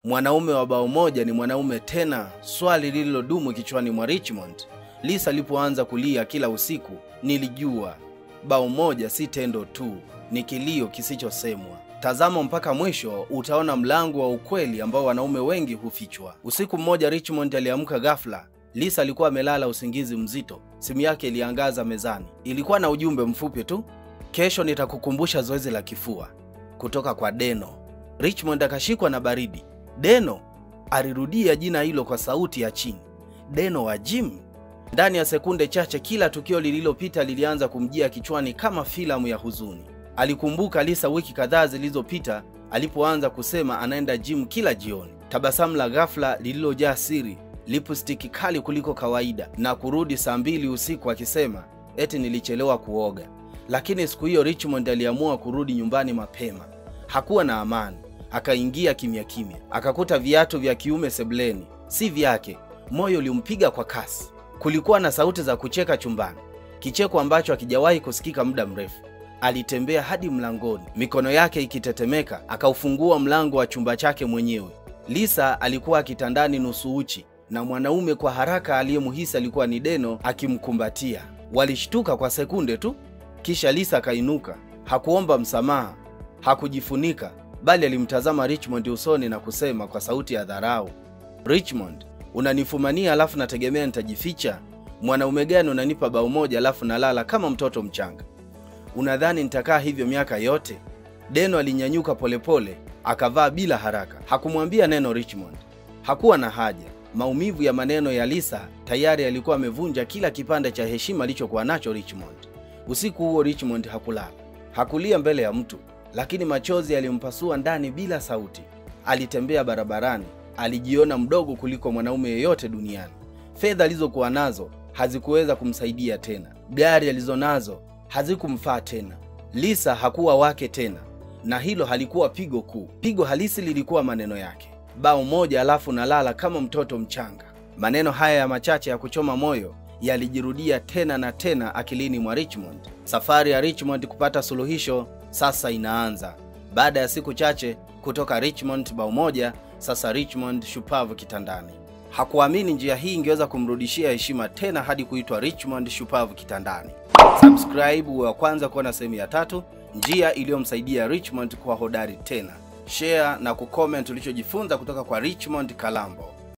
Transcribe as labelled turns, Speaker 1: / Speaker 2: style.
Speaker 1: Mwanaume wa bao moja ni mwanaume tena? Swali lililodumu kichwani mwa Richmond. Lisa alipoanza kulia kila usiku, nilijua bao moja si tendo tu, ni kilio kisichosemwa. Tazama mpaka mwisho, utaona mlango wa ukweli ambao wanaume wengi hufichwa. Usiku mmoja Richmond aliamka ghafla. Lisa alikuwa amelala usingizi mzito. Simu yake iliangaza mezani. Ilikuwa na ujumbe mfupi tu: kesho nitakukumbusha zoezi la kifua, kutoka kwa Deno. Richmond akashikwa na baridi. Deno? Alirudia jina hilo kwa sauti ya chini. Deno wa gym? Ndani ya sekunde chache kila tukio lililopita lilianza kumjia kichwani kama filamu ya huzuni. Alikumbuka Lisa wiki kadhaa zilizopita alipoanza kusema anaenda gym kila jioni. Tabasamu la ghafla lililojaa siri, lipstick kali kuliko kawaida, na kurudi saa 2 usiku akisema eti nilichelewa kuoga. Lakini siku hiyo Richmond aliamua kurudi nyumbani mapema. Hakuwa na amani. Akaingia kimya kimya. Akakuta viatu vya kiume sebuleni, si vyake. Moyo ulimpiga kwa kasi. Kulikuwa na sauti za kucheka chumbani, kicheko ambacho hakijawahi kusikika muda mrefu. Alitembea hadi mlangoni, mikono yake ikitetemeka, akaufungua mlango wa chumba chake mwenyewe. Lisa alikuwa kitandani nusu uchi, na mwanaume kwa haraka aliyemuhisi alikuwa ni Deno akimkumbatia. Walishtuka kwa sekunde tu, kisha Lisa akainuka. Hakuomba msamaha, hakujifunika, bali alimtazama Richmond usoni na kusema kwa sauti ya dharau, Richmond, unanifumania alafu nategemea nitajificha? Mwanaume gani unanipa bao moja alafu nalala kama mtoto mchanga? Unadhani nitakaa hivyo miaka yote? Deno alinyanyuka polepole, akavaa bila haraka. Hakumwambia neno Richmond. Hakuwa na haja. Maumivu ya maneno ya Lisa tayari alikuwa amevunja kila kipande cha heshima alichokuwa nacho Richmond. Usiku huo Richmond hakulala. Hakulia mbele ya mtu, lakini machozi yalimpasua ndani bila sauti. Alitembea barabarani, alijiona mdogo kuliko mwanaume yeyote duniani. Fedha alizokuwa nazo hazikuweza kumsaidia tena. Gari alizonazo hazikumfaa tena. Lisa hakuwa wake tena, na hilo halikuwa pigo kuu. Pigo halisi lilikuwa maneno yake: bao moja alafu nalala kama mtoto mchanga. Maneno haya ya machache ya kuchoma moyo yalijirudia tena na tena akilini mwa Richmond. Safari ya Richmond kupata suluhisho sasa inaanza. Baada ya siku chache kutoka Richmond bao moja, sasa Richmond shupavu kitandani. Hakuamini njia hii ingeweza kumrudishia heshima tena hadi kuitwa Richmond shupavu kitandani. Subscribe uwe wa kwanza kuona sehemu ya 3, njia iliyomsaidia Richmond kuwa hodari tena. Share na kucomment ulichojifunza kutoka kwa Richmond Kalambo.